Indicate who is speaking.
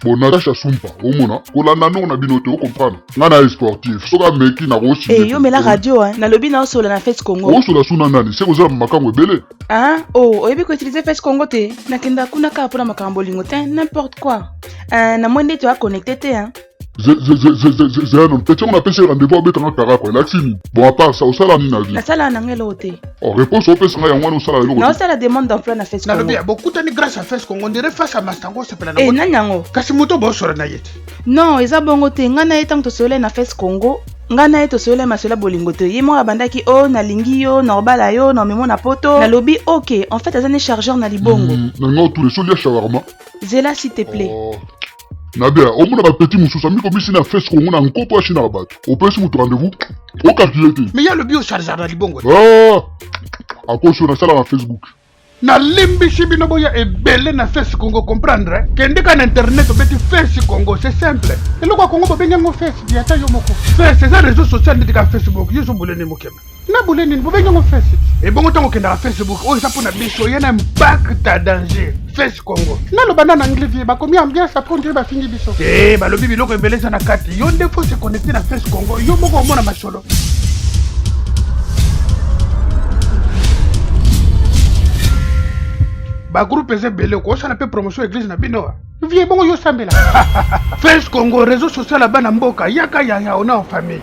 Speaker 1: Bon Natacha Sumpa omona kolanda ndongo na bino te o comprendre nga na sportif soki ameki na kosi
Speaker 2: Eh yo mela radio hein nalobi na osola na Face Congo.
Speaker 1: Osola suna nani se kozala makango ebele.
Speaker 2: Hein oh oyebi ko utiliser Face Congo te nakenda kuna kaka mpona makambo bolingo te n'importe quoi. Euh, na moi nde to a connecté te hein.
Speaker 1: Zela nanu petit yango napesi ye rendez-vous abeta nga karako elakisi nini bon à part ça osala nini na vie
Speaker 2: nasala na nga eloko te
Speaker 1: oh, réponse opesa nga yango wana osala eloko te
Speaker 2: naosala demande d'emploi na Face
Speaker 3: nalobi
Speaker 2: Congo
Speaker 3: ya bokutani grâce à Face Congo ndire face à master yango osepela
Speaker 2: eh
Speaker 3: nango
Speaker 2: nani yango
Speaker 3: kasi moto bosola na ye te
Speaker 2: non eza bongo te ngai na ye ntango tosololai na Face Congo ngai na ye tosololai masolo ya bolingo te ye moko abandaki o oh, nalingi yo naobala yo naomemo na poto nalobi ok en fait aza ne chargeur na libongo
Speaker 1: Na nga otuna esi olia shawarma
Speaker 2: zela s'il te plaît
Speaker 1: oh. Nadia, omona ba petit mosusu amikomisi na Face Congo na nkopo ashinaka bato. Opesi moto rendez-vous, okalkule te.
Speaker 3: Mais ye alobi ochargeaka na libongo te.
Speaker 1: Ah! Akosi yo nasala na Facebook.
Speaker 3: Nalimbisi bino boya ebele na Face Congo comprendre eh? Kende ka na internet obeti Face Congo c'est simple. Eloko ya Congo bobengi yango Face di ata yo moko. Face eza réseau social ndeti ka Facebook yo ozo nini mokema. Na bule nini bobengi yango Face. Ebongo ntango okendaka Facebook oyo eza mpo na biso ye na impact ya danger. Face Congo. Naloba na na anglais vie bakomi ambiance après on dirait bafingi biso. Te balobi biloko ebele eza na kati yo nde faut se connecter na Face Congo yo moko omona masolo. Ba groupe eza ebele okosala mpe promotion eglise na bino. Vie bongo yo sambela. Face Congo réseau social ya bana mboka yaka yaya ona en famille.